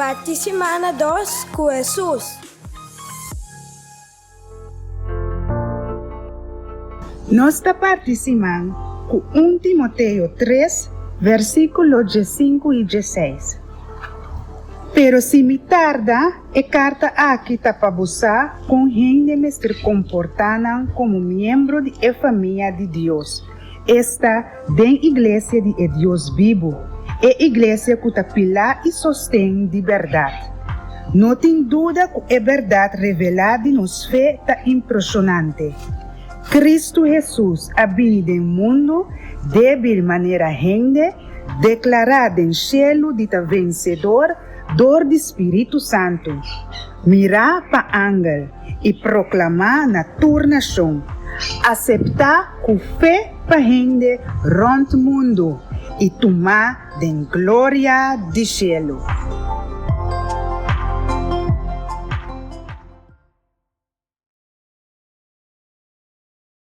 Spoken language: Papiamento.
Parti simana dos ku Hesus. Nos ta parti siman ku un Timoteo tres, versíkulo diesinku i dieseis. Pero si mi tarda, e karta aki ta pa bo sa kon hende mester komportá nan komo miembro di e famia di Dios, esta, Den iglesia di e Dios bibu, e iglesia ku ta pilá i sosten di bèrdat. No tin duda ku e bèrdat revelá di nos fe ta impreshonante. Kristu Hesus a bini den mundu débil manera hende, deklará den shelu di ta vensedor dor di Spiritu Santu, mirá pa angel i proklamá na tur nashon, aseptá ku fe pa hende rònt mundu i tumá den gloria di shelu.